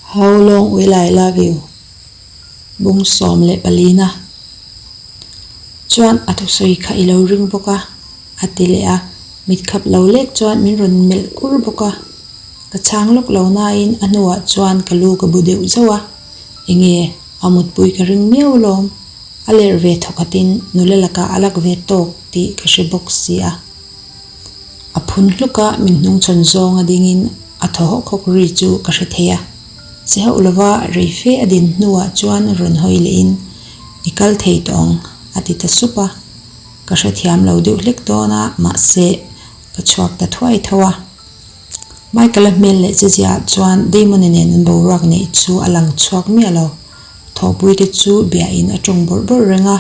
How long will I love you? Bung 14 na chuan a thusawi kha i lo ring bawk a, a ti leh a, mitkhap lo lek chuan min rawn melh kur bawk a. Ka chhang lawk lo nain a hnuah chuan ka lu ka bu deuh zauh a, enge a mutpui ka ring miau alawm, a lerh ve thawkhatin nula lakah a lak ve tawk tih ka hre bawk si a. A phun hluk a, min hnungchhawn zawng a dingin a thaw hawk hawk ri chu ka hre thei a. Che hauh lova rei fe a din hnuah chuan rawn hawi lehin, I kal thei tawh ang, a ti ta sup a. Ka hrethiam lo deuh hlek dawn a, mahse, ka chhuak ta thuai tho a. Michael-a hmel leh che ziaah chuan Damon-a nen an boruak neih chu a lang chhuak miah lo. Thawhpuite chu biahin a tawng bawrh bawrh reng a,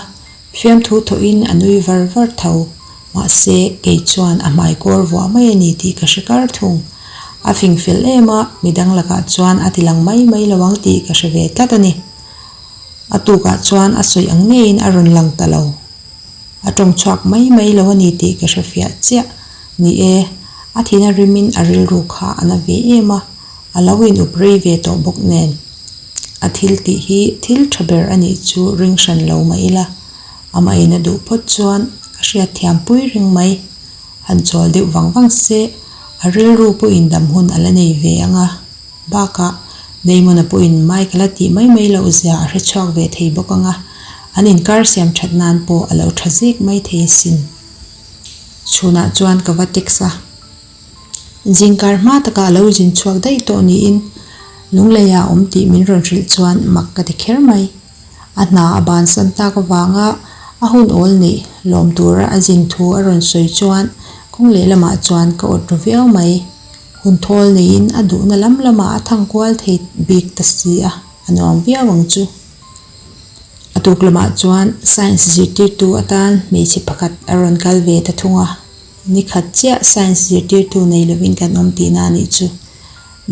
Fiamthu thawhin a nui var var tho. Mahse, kei chuan a hmai kawr vuah mai a ni tih ka hre kar thung. A fing fel em a, midang lakah chuan a ti lang mai mai lo ang tih ka hre ve tlat a ni. A tukah chuan a sawi ang ngeiin a rawn lang ta lo. A tawng chhuak mai mai lo a ni tih ka hre fiah chiah. Ni e, a thina rimin a rilru kha a na ve em a, a lo in up rei ve tawh bawk nen. A thil tih hi thil tha ber a nih chu ring hran lo mah ila, amah in a duh phawt chuan ka hriat thiam pui reng mai. Han chawl deuh vang vang se, a rilru pawhin dam hun a la nei ve ang a. Bakah, Damon-a pawhin Mike a la tih mai mai loh zia a hre chhuak ve thei bawk ang a, an inkar siam that nan pawh a lo tha zek mai thei asin. Chhunah chuan ka va text a. Zingkar hma takah a lo zin chhuak daih tawh niin Lungleia a awm tih min rawn hrilh chuan mak ka ti kher mai. A hna a bansan tak avanga a hun awl neih lawm tura a zin thu a rawn sawi chuan kawng lehlamah chuan ka awt ru viau mai. Hun thawl neiin a duhna lam lamah a thang kual thei bik ta si a, a nuam viau ang chu. A tuk lamah chuan Science zirtirtu atan hmeichhe pakhat a rawn kal ve ta thung a. Ni khat chiah science zirtirtu nei lovin kan awm tihna a nih chu.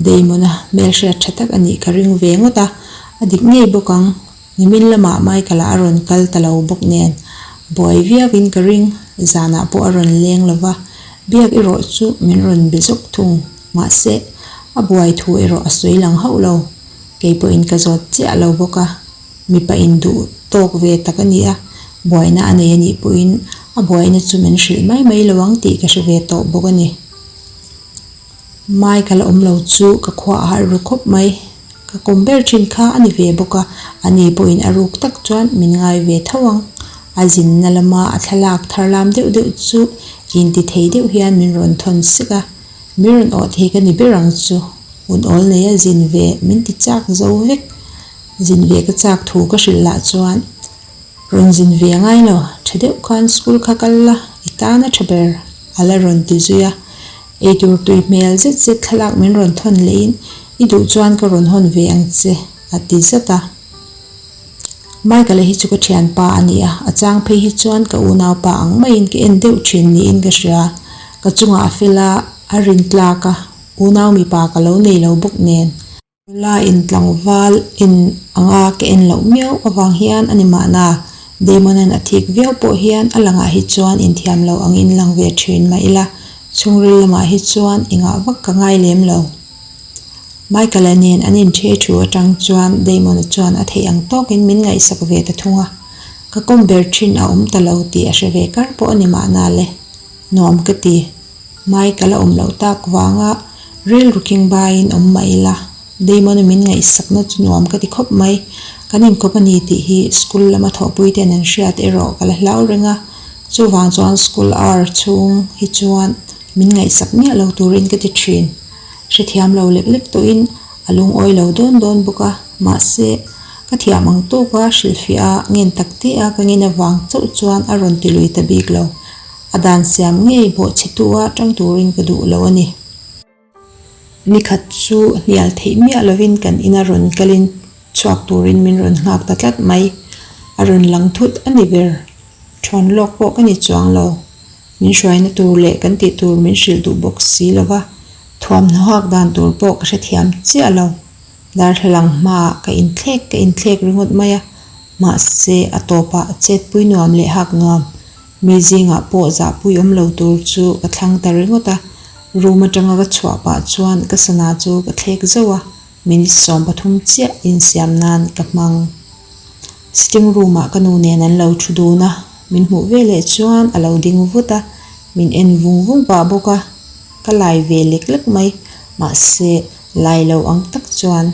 Damon-a hmelhriat tha tak a nih ka ring ve ngawt a, a dik ngei bawk ang. Nimin lamah Michael-a a rawn kal ta lo bawk nen buai viauin ka ring, zanah pawh a rawn leng lo va, biak erawh chu min rawn be zawk thung. Mahse, a buai thu erawh a sawi lang hauh lo. Kei pawhin ka zawt chiah lo bawk a. Mipa induh tawk ve tak a ni a, buaina a nei a nih pawhin a buaina chu min hrilh mai mai lo ang tih ka hre ve tawh bawk a ni. Mai ka la awm lo chu ka khua a harh ru khawp mai. Ka kawm ber thin kha a ni ve bawk a, a ni pawhin a ruk tak chuan min ngai ve tho ang. A zinna lama a thlalak thar lam deuh deuh chu inti thei deuh hian min rawn thawn sek a, min rawn awh thei ka ni ber ang chu. Hun awl nei a zin ve min ti chak zo vek. Zin ve ka chak thu ka hrilh lah chuan rawn zin ve a ngai lo, tha deuh khan school kha kal la, i tan a tha ber a la rawn ti zui a. Eitur tui hmel zet zet thlalak min rawn thawn lehin i duh chuan ka rawn hawn ve ang che a ti zat a. Michael-a hi chu ka thianpa a ni a, a chang phei hi chuan ka unaupa ang maiin ka en deuh thin niin ka hria. Ka chungah a fel a, a rintlak a, unau mipa ka lo nei lo bawk nen. Nula in tlangval en anga ka en loh miau avang hian a ni mahna, Damon-a'n a thik viau pawh hian a langah hi chuan inthiam lo angin lang ve thin mah ila, chhungril lamah hi chuan engah vak ka ngai lem lo. Michael-a nen an inṭhe thu aṭang chuan Damon-a chuan a theih ang tawkin min ngaihsak ve ta thung a, ka kawm ber thin a awm ta lo tih a hre ve kar pawh a ni mahna le, nuam ka ti. Mike a la awm loh tak vanga rilru king baiin awm mah ila, Damon-a min ngaihsakna chu nuam ka ti khawp mai. Kan inkawp a ni tih hi school lama thawhpui ten an hriat erawh ka la hlau reng a, chuvang chuan school hour chhung hi chuan min ngaihsak miah lo turin ka ti thin. Hrethiam lo lek lek tawhin a lungawi lo dawn dawn bawk a, mahse ka thiam ang tawka hrilhfiah a ngen tak te a ka ngen avang chauh chuan a rawn ti lui ta bik lo. A dan siam ngei bawhchhetu a tang turin ka duh lo a ni. Nikhat chu hnial theih miah lovin kan ina rawn kalin chhuak turin min rawn nghak ta tlat mai. A rawn lang thut a ni ber. Thawn lawk pawh ka ni chuang lo. Min hruaina tur leh kan tih tur min hrilh duh bawk si lo va, thuamhnaw hak dan tur pawh ka hrethiam chiah lo. Darthlalang hmaah ka inthlek ka inthlek ringawt mai a, mahse a tawpah chetpui nuam leh hak nuam Mi zingah pawh zahpui awm lo tur chu ka thlang ta ringawt a, room atanga ka chhuah pah chuan ka sana chu ka thlek zauh a. Minute 13 chiah insiam nan ka hmang. Sitting room ah ka nu nen an lo thu dun a, min hmuh veleh chuan a lo ding vut a, min en vung vung pah bawk a, ka lai ve lek lek mai, mahse lai lo ang tak chuan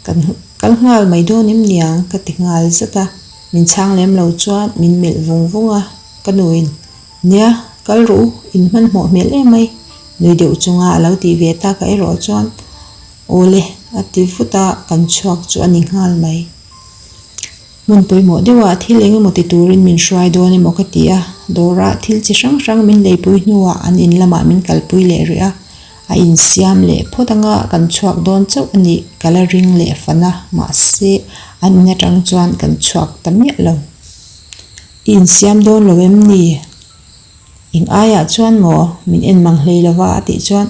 kan kal nghal mai dawn em niang ka ti nghal zat a, min chhang lem lo chuan min melh vung vung a, ka nu in nia kal rawh u in hmanhmawh hmel em mai nui deuh chunga a lo tih ve tak ah erawh chuan Awle, a ti vut a, kan chhuak chu a ni nghal mai. Hmun pawimawh deuhah thil eng emaw ti turin min hruai dawn emaw ka ti a, dawrah thil chi hrang hrang min leipui hnuah an in lamah min kalpui leh rih a, a insiam leh phawt anga kan chhuak dawn chauh a nih ka la ring leh fan a, mahse an in atang chuan kan chhuak ta miah lo. I insiam dawn lo em ni? Eng aiah chuan maw min en mang hlei lova a tih chuan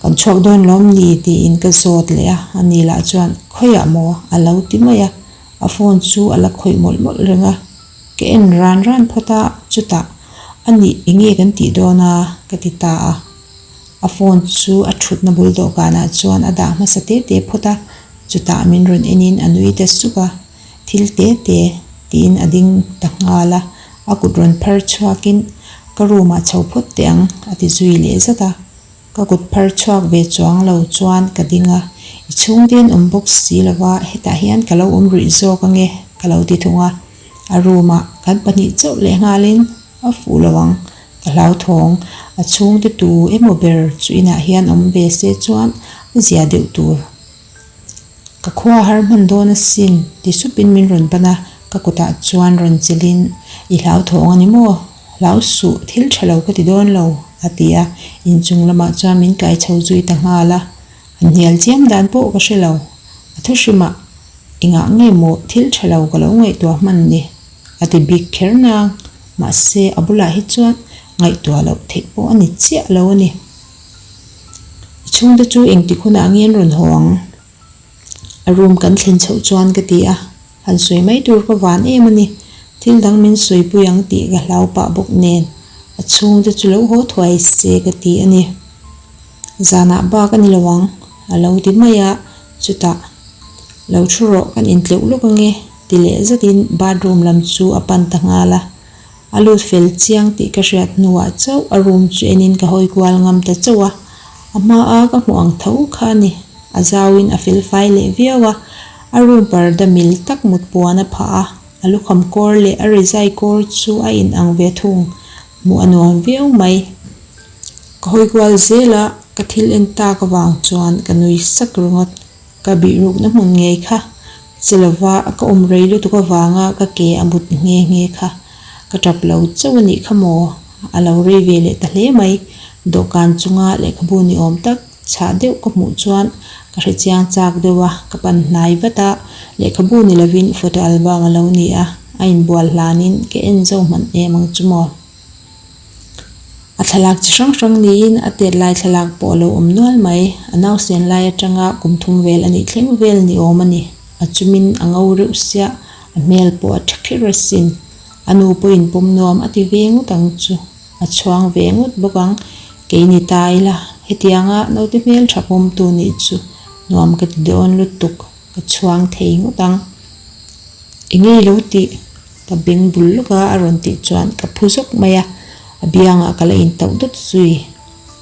kan chhuak dawn lawm ni tiin ka zawt leh a, ani lah chuan khawiah maw a lo ti mai a, a phone chu a la khawih mawlh mawlh reng a, ka en ran ran phawt a, chutah a nih eng nge kan tih dawn a ka ti ta a, a phone chu a thutna bul dawhkanah chuan a dah hmasa te te phawt a, chutah min rawn enin a nui ta suk a. Thil te te tiin a ding ta nghal a, a kut rawn phar chhuakin ka room ah chho phawt teh ang a ti zui leh zat a. Ka kut phar chhuak ve chuang lo chuan ka ding a, i chhungte an awm bawk si lo va, hetah hian ka lo awm rih zawk ange ka lo ti thung a. A room ah kan pahnih chauh leh nghalin a fuh lo ang, ka hlauthawng. A chhungte tu emaw ber chu inah hian awm ve se chuan a zia deuh tur. Ka khua har hman dawn asin ti supin min rawn pan a, ka kutah chuan rawn chelhin I hlauthawng a ni maw? Hlau suh, thil tha lo ka ti dawn lo a ti a, inchung lamah chuan min kai chho zui ta nghal a, han hnial chiam dan pawh ka hre lo. A thu hrimah engah nge maw thil tha lo ka lo ngaihtuah hman ni? A ti bik kher nang, mahse a bulah hi chuan ngaihtuah loh theih pawh a ni chiah lo a ni. I chhungte chu engtik hunah nge an rawn haw ang? A room kan thlen chhoh chuan ka ti a, han sawi mai tur ka van em a ni. Thil dang min sawipui ang tih ka hlau pah bawk nen a chhungte chu lo haw thuai se ka ti a ni. Zanah bak a ni lo ang a lo ti mai a, chutah lo thu rawh kan intleuh lawk ange ti leh zatin bathroom lam chu a pan ta nghal a. A lut fel chiang tih ka hriat hnuah chauh a room chu enin ka hawi kual ngam ta chauh a, a hmaa ka hmuh ang tho kha a ni. A zauin a fel fai leh viau a, a room parda mil tak mut puan a phah a, a lukham kawr leh a rizai kawr chu a in ang ve thung, hmuh a nuam viau mai. Ka hawi kual zel a, ka thil en tak avang chuan ka nui sak ringawt. Ka bihrukna hmun ngei kha che lova ka awm rei lutuk avanga ka ke a mut nghe nghe kha ka tap lo chauh a nih kha maw? A lo rei ve leh ta hle mai. Dawhkan chunga lehkhabu ni awm tak chhah deuh ka hmuh chuan ka hre chiang chak deuh a, ka pan hnai vat a, lehkhabu ni lovin photo album a lo ni a, a inbual hlanin ka en zo hman em ang chu maw? A thlalak chi hrang hrang niin a tet lai thlalak pawh a lo awm nual mai. A nausen lai atanga kum thum vel a nih thleng vel ni awm a ni. A chumin a ngo reuh sia, a hmel pawh a tha kher asin. A nu pawhin pawm nuam a ti ve ngawt ang chu. A chhuang ve ngawt bawk ang. Kei ni ta ila, hetianga naute hmel tha pawmtu nih chu nuam ka ti dawn lutuk, ka chhuang thei ngawt ang. Enge i lo tih? Ka beng bul lawk a, a rawn tih chuan ka phu zawk mai a, a biangah ka la intauh dawt zui.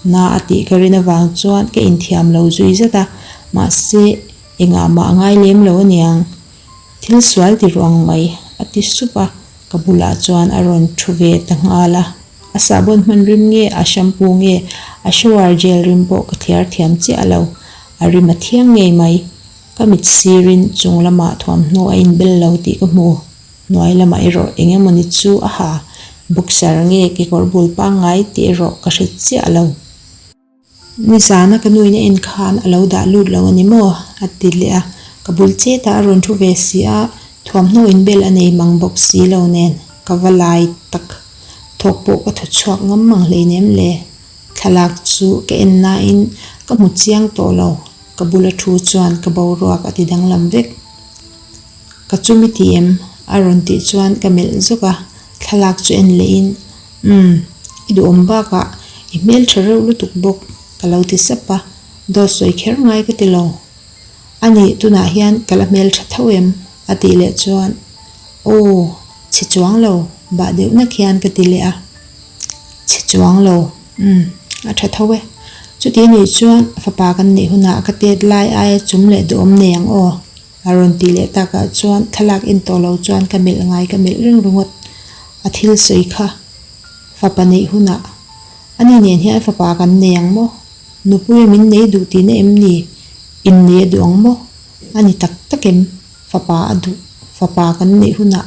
Na a tih ka rin avang chuan ka inthiam lo zui zat a, mahse engah mah a ngai lem lo aniang. Thil sual ti ruang mai a ti sup a, ka bulah chuan a rawn thu ve ta nghal a. A sahbawn hman rim nge, a shampoo nge, a shower gel rim pawh ka thliar thiam chiah lo, a rim a thiang ngei mai. Ka mit sirin chung lamah thuamhnaw a inbel lo tih ka hmu. Hnuai lamah erawh eng emawni chu a ha boxer nge kekawr bul pangngai tih erawh ka hre chiah lo. Nizana ka nuin a en khan a lo dah lut lo a ni maw? a ti leh a. Ka bul chetah a rawn thu ve si a, thuamhnaw inbel a nei mang bawk si lo nen ka va lai tak. Thawk pawh ka thaw chhuak ngam mang hleinem le. Thlalak chu ka en nain ka hmu chiang tawh lo. Ka bula thu chuan ka boruak a ti danglam vek. Ka chumi ti em? A rawn tih chuan ka melh zawk a, thlalak chu en leh in, Umm, i duhawm bakah i hmeltha reuh lutuk bawk ka lo ti sap a, dawt sawi kher ngai ka ti lo. A nih tunah hian ka la hmeltha tho em? a tih leh chuan Aw, chhe chuang lo, bah deuh nak hian ka ti leh a. Chhe chuang lo, umm, a tha tho e. Chuti nih chuan fapa kan neih hunah ka tet lai aia chum leh duhawm nei ang aw, a rawn tih leh takah chuan thlalak en tawh lo chuan ka melh ngai ka melh reng ringawt. A thil sawi kha fapa neih hunah ani nen hian fapa kan nei ang maw? Nupuia min nei duh tihna em ni? Innei a duh ang maw? A ni tak tak em? Fapa a duh, fapa kan neih hunah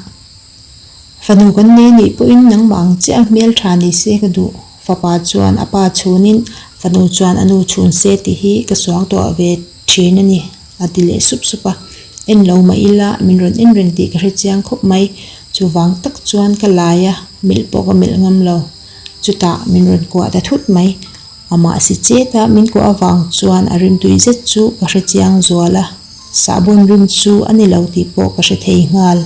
fanu kan nei nih pawhin nangmah ang chiah a hmel tha ni se ka duh. Fapa chuan a pa chhunin fanu chuan a nu chhun se tih hi ka suang tawh ve thin a ni, a ti leh sup sup a. En lo mah ila min rawn en reng tih ka hre chiang khawp mai. Chuvang tak chuan ka lai a, melh pawh ka melh ngam lo. Chutah min rawn kuah ta thut mai. Amah si chet a min kuah avang chuan a rimtui zet chu ka hre chiang zual a, sahbawn rim chu a ni lo tih pawh ka hre thei nghal.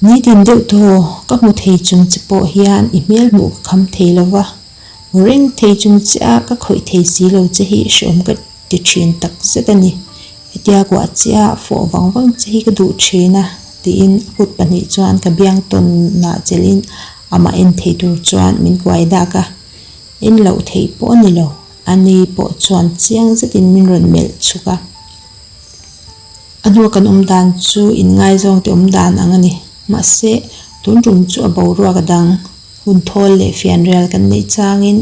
Nitin deuh thaw ka hmu thei chung che pawh hian i hmel hmuh ka kham thei lo va, hmu reng thei chung che a ka khawih thei si lo che hi hreawm ka ti thin tak zet a ni. Hetia kuah che a fawh vang vang che hi ka duh thin a tiin a kut pahnih chuan ka biang tawnah chelhin amah en thei tur chuan min kuai dak a. En loh theih pawh a ni lo, a ni pawh chuan chiang zetin min rawn melh chhuk a. A hnua kan awm dan chu inngaizawng te awm dan ang a ni. Mahse, tun tum chu a boruak a dang. Hun thawl leh fianrial kan neih changin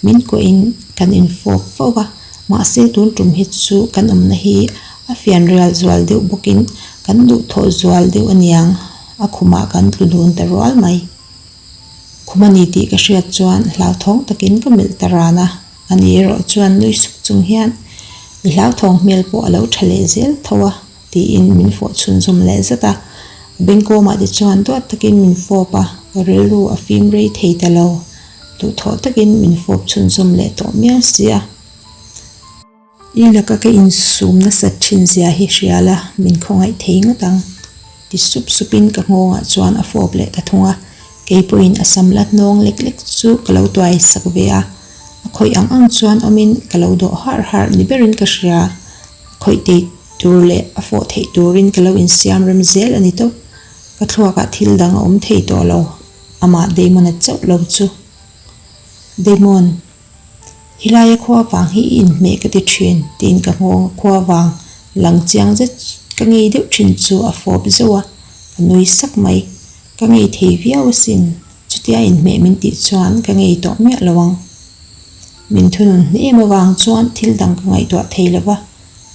min kuahin kan infawp fo a, mahse tun tum hi chu kan awmna hi a fianrial zual deuh bawkin kan duhthawh zual deuh a niang, a khumah kan tlu dun ta rual mai. Khum a ni tih ka hriat chuan hlauthawng takin ka melh ta ran a, ani erawh chuan nui suk chung hian i hlauthawng hmel pawh a lo tha leh zel tho a tiin min fawh chhunzawm leh zat a. Ka bengkawmah te chuan duat takin min fawp a, ka rilru a fim rei thei ta lo. Duhthawh takin min fawp chhunzawm leh tawh miau si a. I laka ka insum nasat thin zia hi hria la, min khawngaih thei ngawt ang. Ti sup supin ka nghawngah chuan a fawp leh ta thung a, kei pawhin a sam la hnawng lek lek chu ka lo tuai sak ve a, a khawih ang ang chuan awmin ka lo dawh harh harh ni berin ka hria. A khawih tei tur leh a fawh theih turin ka lo insiam rem zel a ni tawp. Ka thluakah thil dang a awm thei tawh lo, amah Damon-a chauh lo chu. Damon. Helaia khua vang hi i inhmeh ka ti thin tiin ka nghawng a khua vang lang chiang zet ka ngei deuh thin chu a fawp zeuh a, ka nui sak mai. Ka ngei thei viau asin, chutia inhmeh min tih chuan ka ngei tawh miah lo ang. Min thunun hnem avang chuan thil dang ka ngaihtuah thei lo va,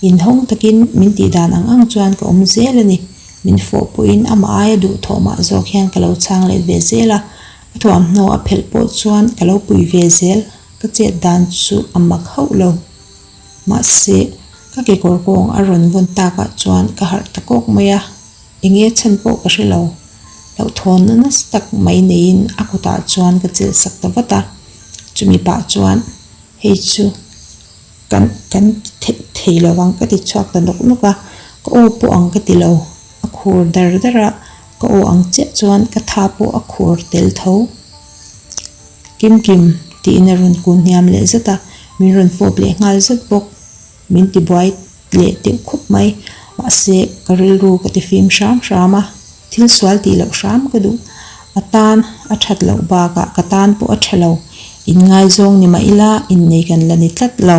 inhawng takin min tih dan ang ang chuan ka awm zel a ni. Min fawh pawhin amah aia duhthawh mah zawk hian ka lo chhang let ve zel a, A thuamhnaw a phelh pawh chuan ka lo pui ve zel, ka chet dan chu a mak hauh lo. Mahse, ka kekawr kawng a rawn vawn takah chuan ka harh ta kawk mai a, enge chhan pawh ka hre lo. Hlauhthawnna nasa tak mai neiin a kutah chuan ka chelh sak ta vat a, chumi pah chuan hei chu kan kan thei lo ang ka ti chhuak ta nawk nawk a, ka aw pawh ang ka ti lo. A khur dar dar a, ka aw ang chiah chuan ka tha pawh a khur tel tho. Kim Kim tiin a rawn kun hniam leh zat a, min rawn fawp leh nghal zat bawk. Min ti buai leh deuh khawp mai, mahse ka rilru ka ti fim hram hram a, thil sual tih loh hram ka duh. A tan a that loh bakah ka tan pawh a tha lo, inngaizawng ni mah ila innei kan la ni tlat lo.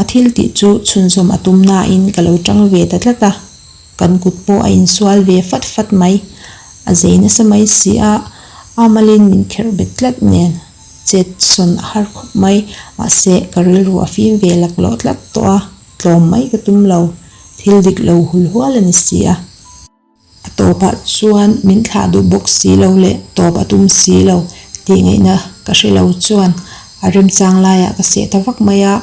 A thil tih chu chhunzawm a tum nain ka lo tang ve ta tlat a, kan kut pawh a insual ve fat fat mai. A zei nasa mai si a, a malin min kherh bet tlat nen chet sawn a har khawp mai. Mahse, ka rilru a fim ve laklawh tlat tawh a, tlawm mai ka tum lo. Thil dik lo hul hual a ni si a. A tawpah chuan min thlah duh bawk si lo leh tawp a tum si lo tih ngaihna ka hre lo chuan a remchang laiah ka seh ta vak mai a,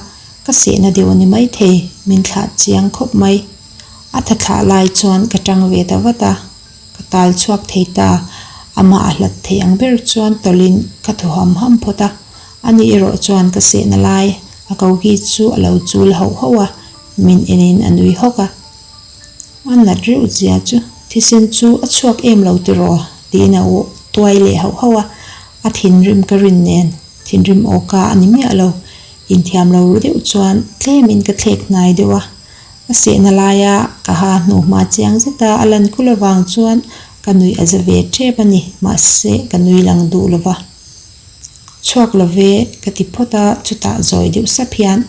ka sehna deuh a ni maithei, min thlah chiang khawp mai. A tha thlah lai chuan ka tang ve ta vat a, ka tal chhuak thei ta, amah a hlat thei ang ber chuan tawlhin ka thaw ham ham phawt a, ani erawh chuan ka sehna lai a koki chu a lo chul hauh hauh a, min enin a nui hawk a. A nat reuh zia chu thisen chu a chhuak em lo tiraw? tiin a uh tuai leh hauh hauh a, a thinrim ka rin nen thinrim awka a ni miah lo. Inthiam lo ru deuh chuan tlemin ka thlek hnai deuh a, ka sehna laia ka ha hnuhma chiang zeta a lan kul avang chuan ka nuih a za ve tep a ni, mahse ka nui lang duh lo va. Chhuak lo ve ka ti phawt a, chutah zawi deuh sap hian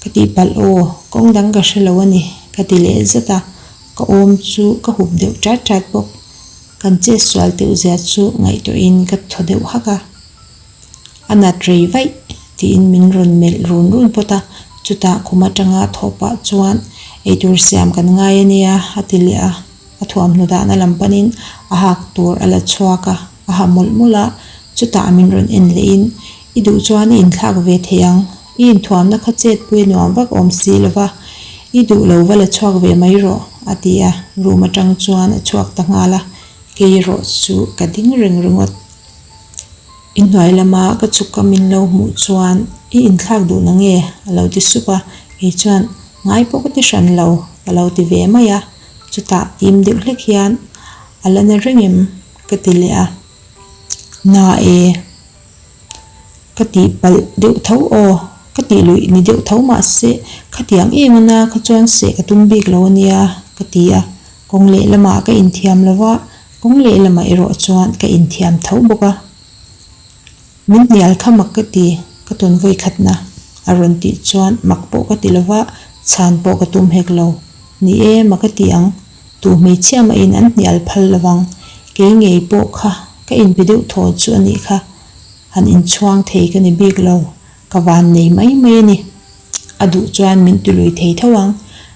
ka tihpalh aw, kawng dang ka hre lo a ni ka ti leh zet a, ka awm chu ka hup deuh ṭat ṭat bawk. Kan chet sual teuh zia chu ngaihtuahin ka thaw deuh hak a. A nat rei vaih tiin min rawn melh run run phawt a, chutah khum atanga thawh pah chuan eitur siam kan ngai a nia a ti leh a, a thuamhnaw dahna lam panin a hak tur a la chhuak a, a ha mawlh mawlh a, chutah min rawn en lehin I duh chuan i inthlak ve thei ang, i inthuamna kha chetpui a nuam vak awm si lo va, i duh lo va la chhuak ve mai rawh a ti a, room atang chuan a chhuak ta nghal a, kei erawh chu ka ding reng ringawt. Inhnuai lama ka chhuk a min lo hmuh chuan i inthlak duh na nge? a lo ti sup a, kei chuan ngai pawh ka ti hran lo ka lo ti ve mai a, chutah tim deuh hlek hian a la na reng em? ka ti leh a, Na e, ka tih palh deuh tho aw, ka tih luih ni deuh tho mahse khatiang em a na kha chuan seh ka tum bik lo a nia ka ti a, kawng lehlamah ka inthiam lo va, Kawng lehlamah erawh chuan ka inthiam tho bawk a, min hnial kha mak ka ti, ka tawn vawi khatna a rawn tih chuan mak pawh ka ti lo va, chhan pawh ka tum hek lo. Ni e, mak ka ti ang, tu hmeichhia mahin an hnial phal lo vang, kei ngei pawh kha ka inpe deuh thaw chu a nih kha, han inchhuang thei ka ni bik lo, ka van nei mai mai a ni. A duh chuan min tilui thei tho ang,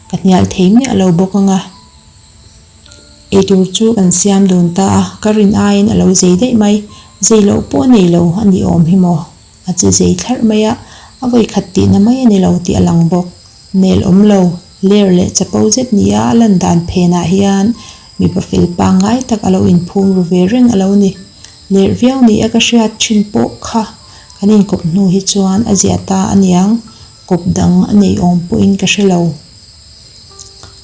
ka hnial thei miah lo bawk ang a. Eitur chu kan siam dun ta a, ka rin aiin a lo zei daih mai. Zei loh pawh a nei lo a ni awm hi maw? A che zei thlarh mai a, a vawi khat tihna mai a ni lo tih a lang bawk. Nel awm lo, ler leh chapo zet nia a lan dan phenah hian mipa fel pangngai tak a lo inphum ru ve reng a lo ni. Lerh viau nia ka hriat thin pawh kha kan inkawp hnu hi chuan a zia ta a niang, kawp dang a nei awm pawhin ka hre lo.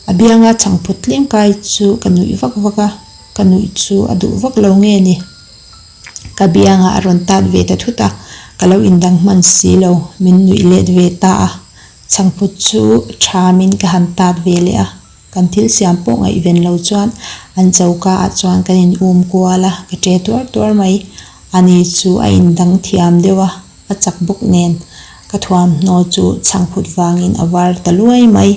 A bianga chhangphut tlem kai chu ka nuih vak vak a, ka nuih chu a duh vak lo nge ni? Ka biangah a rawn tat ve ta thut a, ka lo indang hman si lo, min nuih let ve ta a. Chhangphut chu thamin ka han tat ve leh a, kan thil siam pawh ngaihven lo chuan an choka ah chuan kan in um kual a, ka che tuar tuar mai. Ani chu a indang thiam deuh a. A chak bawk nen ka thuamhnaw chu chhangphut vangin a var ta luai mai.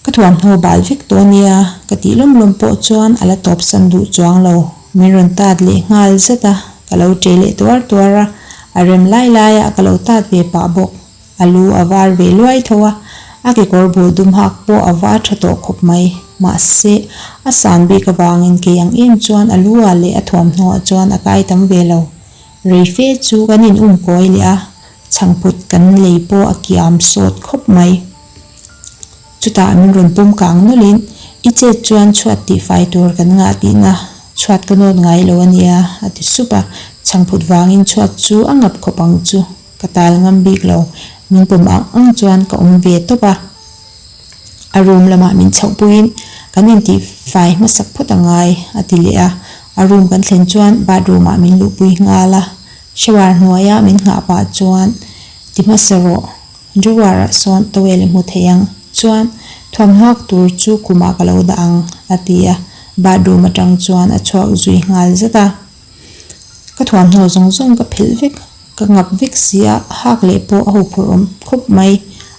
Ka thuamhnaw bal vek tawh nia ka tih lawm lawm pawh chuan a la tawpsan duh chuang lo. Min rawn tat leh nghal zet a, ka lo ṭe leh tuar tuar a, a rem lai laiah ka lo tat ve pah bawk. A lu a var ve luai tho a, a kekawr bul dum hak pawh a var tha tawh khawp mai. Mahse, a san bik avangin kei ang em chuan a lu ah leh a thuamhnaw ah chuan a kai tam ve lo. Rei fe chu kan in um kawi leh a, chhangphut kan lei pawh a kiam sawt khawp mai. Chutah min rawn pawm kang nawlhin, I chet chuan chhuat tihfai tur kan ngah tihna, chhuat ka nawt ngai lo a nia, a ti sup a, chhangphut vangin chhuat chu a ngap khawp ang chu, ka tal ngam bik lo, min pawm ang ang chuan ka awm ve tawp a. A room lamah min chhoh puiin kan intihfai hmasak phawt a ngai a ti leh a, a room kan thlen chuan bathroom ah min luhpui nghal a, shower hnuaia min nghah pah chuan ti hmasa rawh, drawer ah sawn towel i hmu thei ang, chuan thuamhnuak tur chu khumah ka lo dah ang a ti a, bathroom atang chuan a chhuak zui nghal zat a. Ka thuamhnaw zawng zawng ka phelh vek, ka ngap vek si a, hak leh pawh a huphurh awm khawp mai.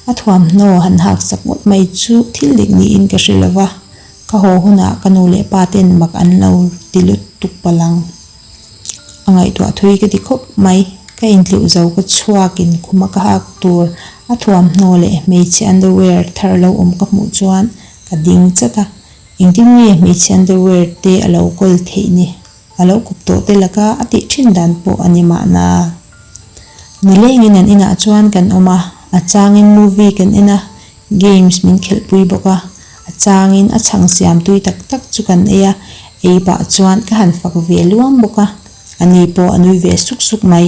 A thuamhnaw han hak sak ngawt mai chu thil dik niin ka hre lo va, ka haw hunah ka nu leh pa ten mak an lo ti lutuk palh ang. A ngaihtuah thui ka ti khawp mai, ka intleuh zo ka chhuakin khuma ka hak tur a thuamhnaw leh hmeichhe underwear thar lo awm ka hmuh chuan ka ding chat a, engtin nge hmeichhe underwear te a lo kawl theih ni? A lo kawp tawh te laka a tih thin dan pawh a ni mahna. Nilengin an inah chuan kan awm a, a changin movie kan en a, games min khelhpui bawk a, a changin a chhang siam tui tak tak chu kan ei a, ei pah chuan ka han fak ve luam bawk a, a ni pawh a nui ve suk suk mai.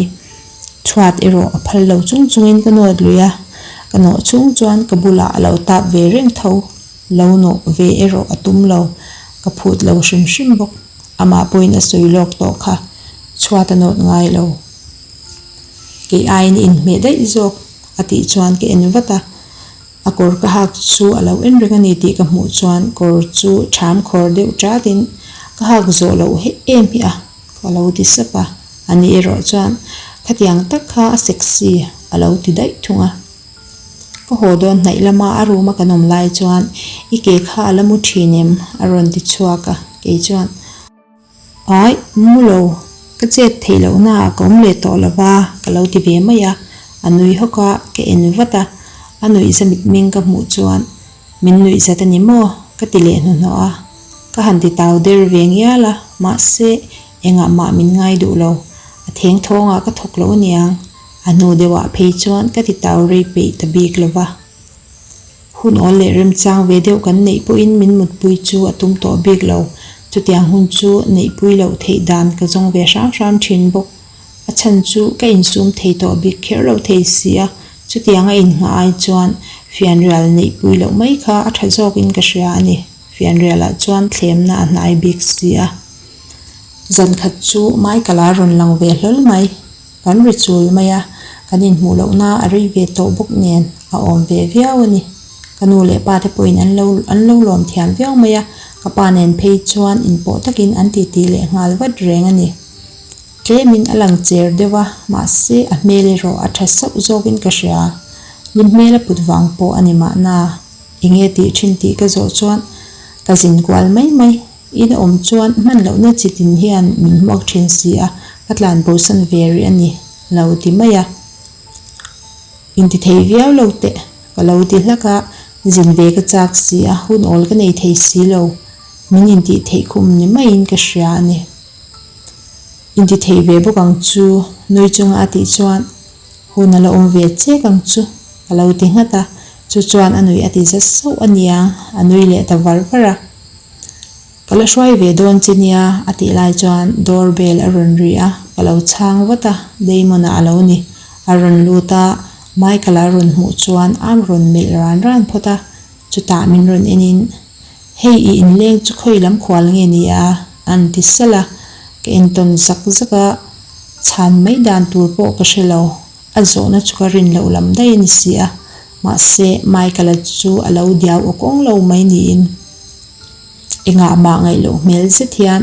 Chhuat erawh a phal lo chung chungin ka nawt lui a, ka nawh chhung chuan ka bulah a lo tap ve reng tho. Lo nawh ve erawh a tum lo, ka phut lo hrim hrim bawk. Amah pawhin a sawi lawk tawh kha, chhuat a nawt ngai lo. Kei aiin i inhmeh daih zawk a tih chuan ka en vat a. A kawr ka hak chu a lo en reng a ni tih ka hmuh chuan kawr chu ṭham khawr deuh ṭatin ka hak zawh loh em hi a ka lo ti sap a. Ani erawh chuan khatiang tak kha a sexy a lo ti daih thung a. Ka haw dawn hnaih lama a room a kan awm lai chuan i ke kha a la mu thin em? a rawn ti chhuak a, kei chuan Aih, mu lo, ka chet theih lohna ah ka awm leh tawh lo va ka lo ti ve mai a, a nui hawk a, ka en vat a, a nuihza mitmeng ka hmuh chuan min nuihzat a ni maw? ka ti leh hnuhnawh a, ka han ti tau der ve ngial a, mahse engah mah min ngai duh lo, a theng thawngah ka thawk lo aniang. A hnu deuhah phei chuan ka ti tau rei peih ta bik lo va. Hun awl leh remchang ve deuh kan neih pawhin min mutpui chu a tum tawh bik lo. Chutiang hun chu neihpui loh theih dan ka zawng ve hram hram thin bawk. A chhan chu ka insum thei tawh bik kher lo thei si a, chutiang a innghah ai chuan fianrial neihpui loh mai kha a tha zawkin ka hria a ni. Fianrialah chuan thlemna a hnai bik si a. Zan khat chu Michael-a a rawn lang ve hlawl mai. Kan ri chul mai a, kan inhmuh lohna a rei ve tawh bawk nen a awm ve viau a ni. Ka nu leh pa te pawhin an lo an lo lawm thiam viau mai a, ka pa nen phei chuan inpawh takin an titi leh nghal vat reng a ni. Tlemin a lang cher deuh a, mahse a hmel erawh a tha sauh zawkin ka hria. Hlim hmel a put vang pawh a ni mahna. Enge tih thin tih ka zawh chuan ka zin kual mai mai. In a awm chuan hman lohna chi tin hian min hmuak thin si a, ka tlan bosan ve rih a ni lo ti mai a. Intithei viau lo teh ka lo ti hlak a, zin ve ka chak si a, hun awl ka nei thei si lo, min intih theih khum ni maiin ka hria a ni. Intithei ve bawk ang chu nui chunga a tih chuan hun a la awm ve chek ang chu ka lo ti nghat a, chu chuan a nuih a ti za sauh a niang, a nui leh ta var var a. Ka la hruai ve dawn che nia a tih lai chuan door bell a rawn ri a, ka lo chhang vat a, Damon-a a lo ni. A rawn lut a, Michael-a a rawn hmuh chuan a rawn melh ran ran phawt a, chutah min rawn en in, Hei i inleng chu khawi lam khual nge ni a? A'n ti salh a, ka entawn zak zak a, chhan mai dan tur pawh ka hre lo. A zawhna chu ka rin loh lam daih a ni si a, mahse Michael-a chu a lo diau awk awng lo mai niin engah mah ngaih loh hmel zet hian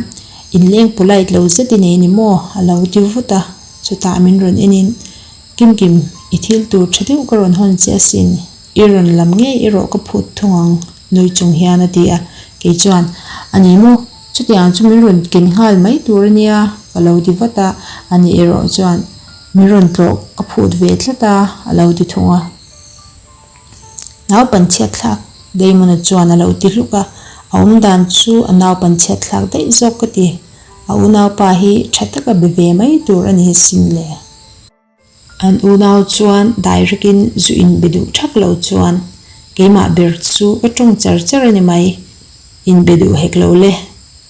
inleng polite lo zet i nei ni maw? a lo ti vut a, chutah min rawn enin Kimkim, i thil tur tha deuh ka rawn hawn che asin, i rawn lam ngei erawh ka phut thung ang nui chung hian a ti a, kei chuan A ni maw? Chutiang chu min rawn ken nghal mai tur a nia ka lo ti vat a, ani erawh chuan min rawn tlawh ka phut ve tlat a a lo ti thung a. Naupan chhiat thlak Damon-a chuan a lo ti hluk a, a awm dan chu a naupan chhiat thlak daih zawk ka ti. A unaupa hi tha taka be ve mai tur a ni sin le. An unau chuan direct in zu in be duh thak lo chuan keimah ber chu ka tawng char char a ni mai. In be duh hek lo le.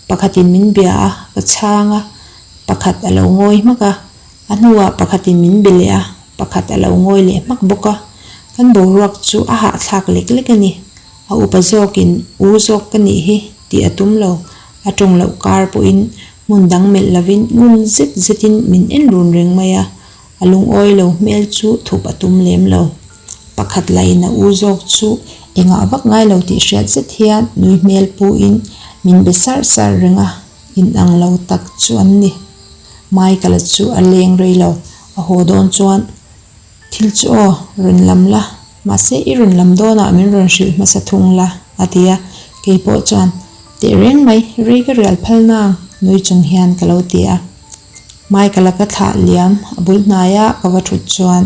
Pakhatin min bia a, ka chhang a, pakhat a lo ngawi hmak a, a hnuah pakhatin min be leh a, pakhat a lo ngawi leh hmak bawk a. Kan boruak chu a hahthlak lek lek a ni. A upa zawkin u zawk ka nih hi tih a tum lo, a tawng loh kar pawhin hmun dang melh lovin ngun zet zetin min en run reng mai a, a lungawi lo hmel chu thup a tum lem lo. Pakhat lain a u zawk chu engah vak ngai lo tih hriat zet hian nui hmel puin min be sar sar reng a, inang lo tak chu an ni. Michael-a chu a leng rei lo, a haw dawn chuan thil chu aw, rawn lam la, mahse i rawn lam dawnah min rawn hrilh hmasa thung la, a ti a, keipawh chuan teh reng mai, rei ka rial phal nang, nui chung hian ka lo ti a. Michael-a ka thlah liam, a bul hnaia ka va thut chuan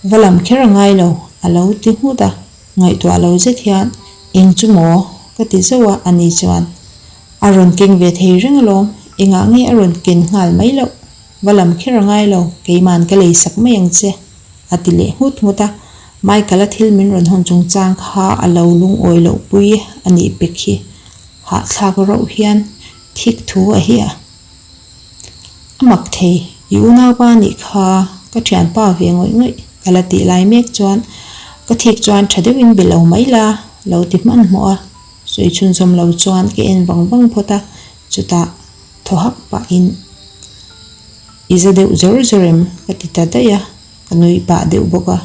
Va lam kher a ngai lo, a lo ti nghut a, ngaihtuah lo zet hian, Eng chu maw? ka ti zauh a, ani chuan, A rawn keng ve thei reng alawm, engah nge a rawn ken nghal mai loh? Va lam kher a ngai lo, keima'n ka lei sak mai ang che, a ti leh nghut nghut a, Michael-a thil min rawn hawn chungchang kha a lo lungawi loh pui a nih pek hi, hahthlak rauh hian thik thu a hi a. A mak thei, i unaupa nih kha ka thianpa ve ngawih ngawih ka la tih lai mek chuan ka thik chuan tha deuhin be lo mai la lo ti hmanhmawh a, sawi chhunzawm lo chuan ka en vang vang phawt a, chutah thaw hak pahin i za deuh zawr zawr em ka ti ta daih a. Ka nui pah deuh bawk a.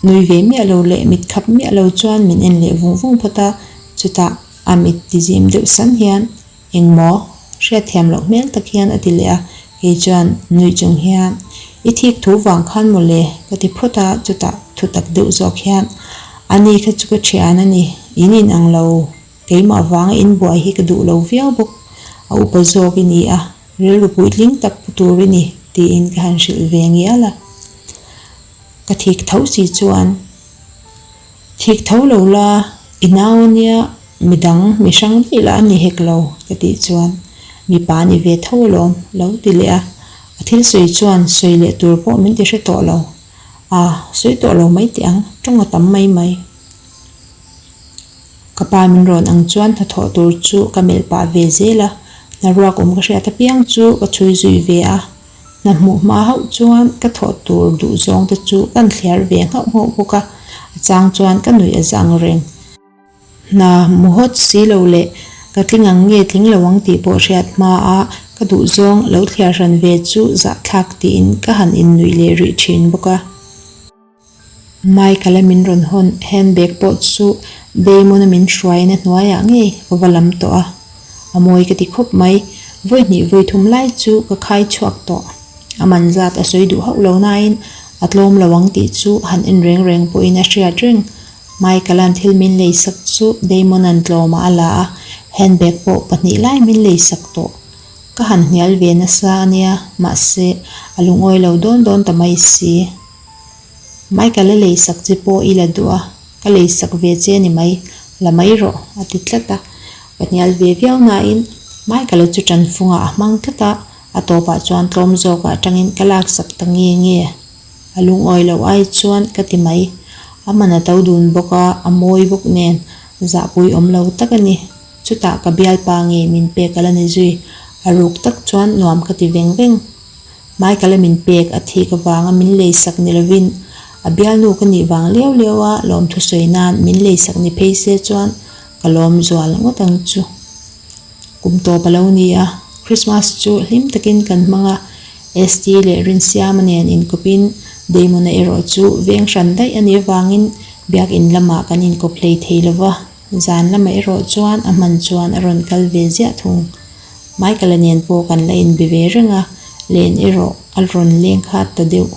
Nui ve miah lo leh mit khap miah lo chuan min en leh vung vung phawt a, chutah a mit ti zim deuh san hian Engmaw? Hriatthiam loh hmel tak hian a ti leh a, kei chuan nuih chung hian I thik thu vang khan maw le? ka ti phawt a, chutah thu tak deuh zawk hian Ani kha chu ka thian a ni, in in ang lo, keimah vanga in buai hi ka duh lo viau bawk, a upa zawk i ni a, rilru puitling tak pu tur i ni tiin ka han hrilh ve ngial a. Ka thik tho si chuan Thik tho lo la, i nau a nia, midang mi hrang daih lah a ni hek lo ka tih chuan mipa a ni ve tho alawm lo ti leh a, a thil sawi chuan sawi leh tur pawh min ti hre tawh lo. A, sawi tawh lo mai teh ang, tawng a tam mai mai. Ka pa min rawn ang chuan hnathawh tur chu ka melh pah ve zel a, hna ruak awm ka hriat apiang chu ka chhui zui ve a. Hna hmuh hma hauh chuan ka thawh tur duh zawng te chu kan thliar ve nghauh nghauh bawk a, a chang chuan ka nuih a zang reng. Hna hmu hawt si lo leh ka tling ang nge tling lo ang tih pawh hriat hma a ka duh zawng lo thliar hran ve chu zahthlak tiin ka han innuih leh rih thin bawk a. Michael-a min rawn hawn handbag pawh chu Damon-a min hruaina hnuaiah ngei ka va lam tawh a, a mawi ka ti khawp mai. Vawi hnih vawi thum lai chu ka khai chhuak tawh. A man zat a sawi duh hauh lo nain a tlawm lo ang tih chu han en reng reng pawhin a hriat reng. Michael-a'n thil min leisak chu Damon-a'n tlawmah a la a, handbag pawh pahnih lai min leisak tawh. Ka han hnial ve nasa a nia, mahse a lungawi lo dawn dawn ta mai si. Michael a leisak che pawh i la duh a, ka leisak ve che a ni mai, la mai rawh, a ti tlat a. Ka hnial ve viau nain Michael-a chu ṭanfungah a hmang tlat a, a tawpah chuan tlawm zawkah aṭangin ka laksak ta nge nge. A lungawi loh ai chuan ka ti mai. A man a to dun bawk a, a mawi bawk nen, zahpui awm lo tak a ni. Chutah ka bialpa nge min pek a la ni zui, a ruk tak chuan nuam ka ti veng veng. Michael-a min pek a thik avanga min leisak ni lovin a bialnu ka nih vang liau liau a lawmthu sawi nan min leisak ni phei se chuan ka lawm zual ngawt ang chu. Kum tawp a lo ni a, Christmas chu hlim takin kan hmang a, ST leh Rinsiama nen inkawpin Damon-a erawh chu veng hran daih a nih avangin biakin lamah kan inkawp hlei thei lo va, zan lamah erawh chuan a hman chuan a rawn kal ve ziah thung. Michael-a nen pawh kan la inbe ve reng a, len erawh a rawn leng khat ta deuh.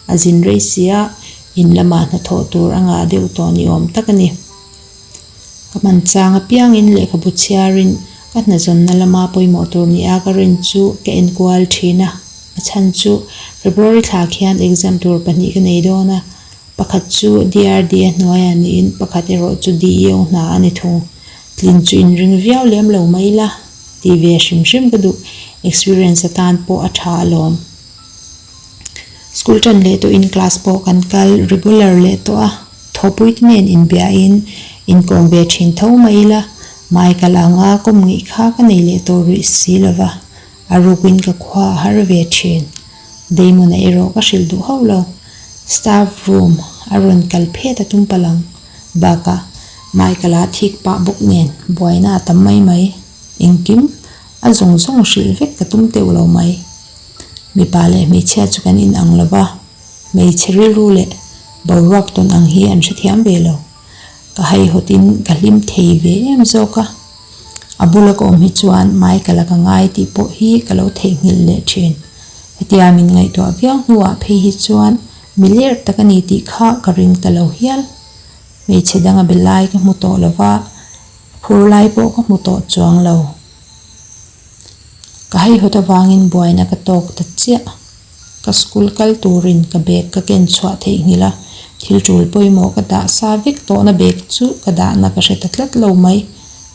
A zin rei si a, in lamah hnathawh tur a ngah deuh tawh ni awm tak a ni. Ka hman chang apiangin lehkhabu chhiarin ka hnazawnna lama pawimawh tur nia ka rin chu ka enkual thin a, a chhan chu February thla khian exam tur pahnih ka nei dawn a, pakhat chu DRD-a hnuaiah niin pakhat erawh chu DEO hna a ni thung. Tlin chu inring viau lem lo mai la, ti ve hrim hrim ka duh, experience atan pawh a tha alawm. School tan leh tawhin class pawh kan kal regular leh tawh a, thawhpui te nen inbiahin inkawm ve thin tho mai ila, Michael anga kawm ngeih kha ka nei leh tawh rih si lova, a rukin ka khua a har ve thin. Damon-a erawh ka hrilh duh hauh lo, staff room a rawn kal phet a tum palh ang. Bakah Michael-a thik pah bawk nen buaina a tam mai mai, engkim a zawng zawng hrilh vek ka tum teuh lo mai. Mipa leh hmeichhia chu kan inang lo va, hmeichhe rilru leh boruak tawn ang hi an hrethiam ve lo. Ka haihawtin ka hlim thei ve em zawk a, a bula ka awm hi chuan Michael-a ka ngai tih pawh hi ka lo theihnghilh leh thin. Hetia min ngaihtuah viau hnuah phei hi chuan mi lerh tak a ni tih kha ka ring ta lo hial. Hmeichhe danga be lai ka hmu tawh lo va, a phur lai pawh ka hmu tawh chuang lo. Ka haihawt avangin buaina ka tawk ta chiah. Ka school kal turin ka bag ka ken chhuah theihnghilh a, thil tul pawimawh ka dah sa vek tawhna bag chu ka dahna ka hre ta tlat lo mai.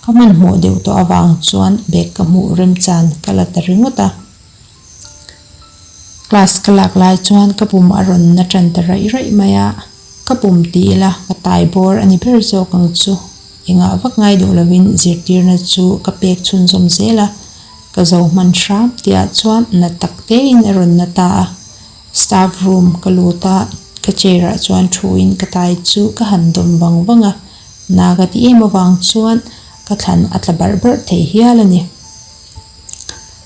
Ka hmanhmawh deuh tawh avang chuan bag ka hmuh remchan ka la ta ringawt a. Class ka lak lai chuan ka pum a rawn na tan ta raih raih mai a, ka pum ti ila ka tai bawr a ni ber zawk ang chu. Engah vak ngai duh lovin zirtirna chu ka pek chhunzawm zel a, ka zo hman hram tihah chuan na tak tein a rawn na ta a. Staff room ka lut a, ka chair ah chuan thuin ka tai chu ka han dawm vang vang a, na ka ti em avang chuan ka thlan a tla barh barh thei hial a ni.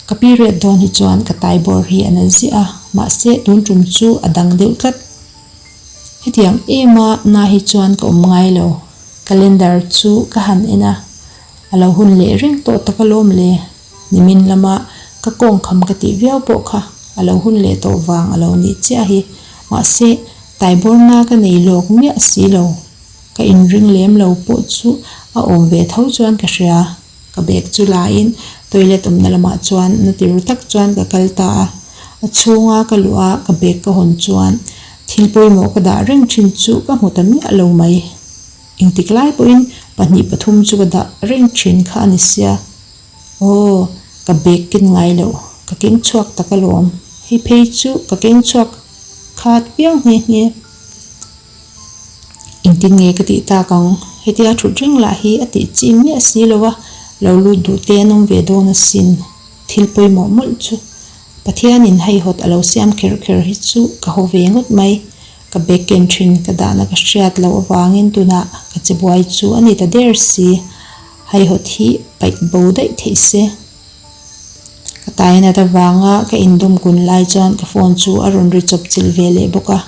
Ka period dawn hi chuan ka tai bawr hi a na ziah a, Mahse tun tum chu a dang deuh tlat. Hetiang ema na hi chuan ka awm ngai lo. Calendar chu ka han en a, a lo hun leh reng tawh tak alawm le. Nimin lama ka kawng kham ka tih viau pawh kha a lo hun leh tawh vang a lo nih chiah hi. Mahse taibawrna ka nei lawk miah si lo. Ka inring lem lo pawh chu a awm ve tho chuan ka hria. Ka bag chu la in toilet awmna lamah chuan na ti ru tak chuan ka kal ta a. A chhunga ka luh a ka bag ka hawn chuan thil pawimawh ka dah reng thin chu ka hmu ta miah lo mai. Engtik lai pawhin pahnih pathum chu ka dah reng thin kha a ni sia. Aw, ka bag ken ngai loh, ka keng chhuak tak alawm. Hei phei chu ka keng chhuak khat viau nghe nghe. Engtin nge ka tih tak ang? Hetia thut reng lah hi a tih chi miah si lo a, lo lut duh te an awm ve dawn asin. Thil pawimawh mawlh chu Pathianin haihawt a lo siam kher kher hi chu ka haw ve ngawt mai. Ka bag ken thin ka dahna ka hriat loh avangin tunah ka che buai chu a ni ta der si. Haihawt hi paih bo daih theih se. Ka tai nat avanga ka indawm kun lai chuan ka phone chu a rawn ri chawp chilh ve leh bawk a,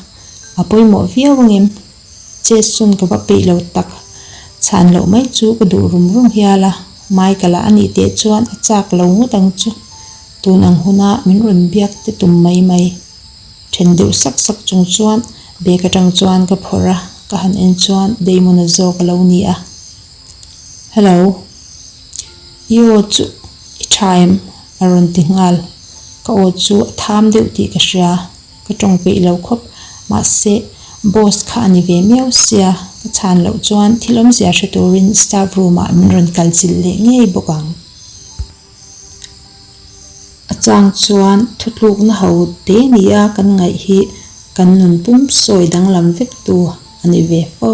a pawimawh viau angem? Che sawn ka va peih lo tak. Chhan loh mai chu ka duh rum rum hial a, Michael-a a nih teh chuan a chak lo ngawt ang chu. Tun ang huna min rawn biak te tum mai mai. Then deuh sak sak chung chuan bag atang chuan ka phawrh a, ka han en chuan Damon-a zawk a lo ni a. Hello. I aw chu i tha em? A rawn ti nghal. Ka aw chu a tham deuh tih ka hria. Ka tawng peih lo khawp. Mahse, boss kha a ni ve miau sia. Ka chhan loh chuan thil awmzia hre turin staff room ah min rawn kal chilh leh ngei bawk ang. A chang chuan thutlukna ho te nia kan ngaih hi kan nun pum sawi danglam vek tu a ni ve fo.